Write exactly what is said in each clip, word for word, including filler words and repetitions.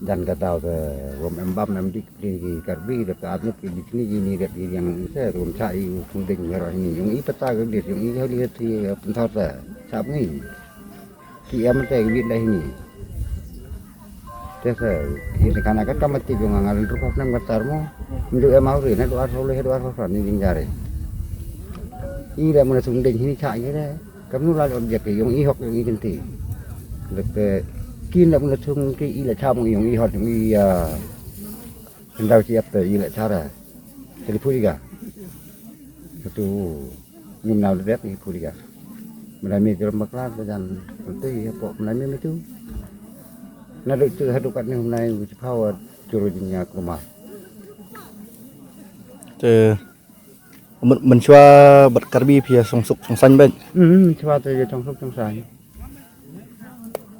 Jan ka daw te, rum em bam em dik ki Karbi, da ka atnut ki dik ni, ni dik ki yang ise, rum cha i u sung ding ngero ini. Yung i pata ke dis, yung i hali hati, pentar te, sap ni. Ki em te, ki dik dah ini. Te se, ini kana ka kama ti yung ngal rupa nam ka tar mo. Ndu em au ri, na du ar sole, du ar sole, ni ding jare. I da mun sung ding ini cha i re. Kam nu la objek yung i hok yung i kenti. Lek kin da mun sung ki i la cha mo yung i hot yung i, ah, Hynriew shi ap te i leh cara. Te i puriga. Satu ngim nau dep i puriga. Mlai mi jero maklar te jan. Te i hapoh mlai mi tu. Naduh tu haduh katne mlai u chiphaw churu jinya kumar. Te men- mynshuwa bad Karbi phi ïa songsuk songsaiñ bad. Hmm, mynshuwa te ïa songsuk songsaiñ.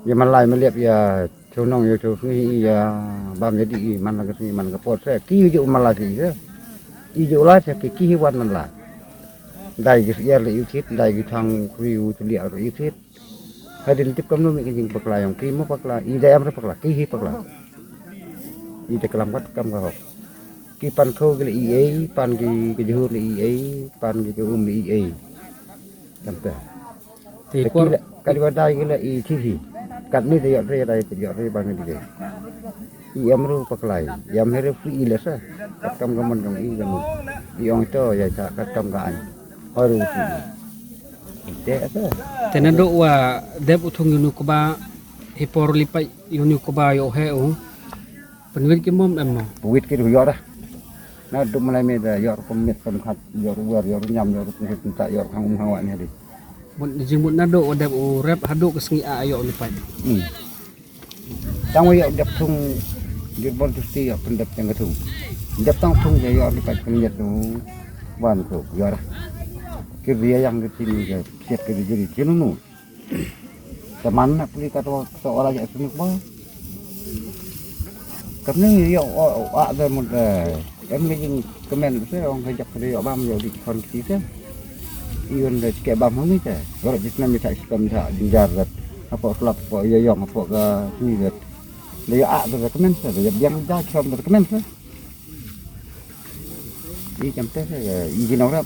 Ïa man lai man liap ïa chunong ïa chusngi ïa bam ïa di i man la ka sngi man ka por se ki ju man la ki se. I ju la se ki ki hi wan man la. Dai ki siar le ïa kit, dai ki thang kri u tu liak ïa kit. Hadin tip kam nu mi ki jing pakla ïong ki mo pakla, i dai am re pakla, ki hi pakla. I te klam kat kam ka hok. Ki pan ko ki le i ei, pan ki ki jhur le i ei, pan ki ki um le i ei. Kam ta. Te Te por ki le, ka di wa dai ki le i chi hi. Kat ni te yok re dai te yok re bang di de. I em ru paklai. I em here free i le sa. Kat kam ka mon jong i ka mu. I ong to ya cha kat kam ka an. Ho ru free. Te sa. Te na do wa dep u thung yu nu kba hi por li pai yu nu kba yo he u. Pynwit ki mom em mo. Pynwit ki ruh yor dah. Na dum malai me da yor kum mit kum khat, yor wer, yor nyam, yor kum khat, yor khang um khang wa ni hadi. Mut jing mut na do u dep u rep hadu ka sngi a yor ni pai. Hmm. Tang wa yor dep thung, yor bol tu sti yor pyndep tang ka thung. Dep tang thung ja yor ni pai pyndep tu. Wan tu yor. Ki ria yang ki tini ki siat ki jiri tini nu. Te man na puli ka to to ora ja sini ko. Kam ni yo o a de mo de. Em ni jing kemen se ong ka jak de yo bam yo di kon ki se. Iun de ke bam hong ni te. Ora jit na mi ta iskam ta jinjar de. Apo slap apo yo yong apo ka sini de. De yo a de kemen se de biang ja kemen se. I kam te se i jin ora.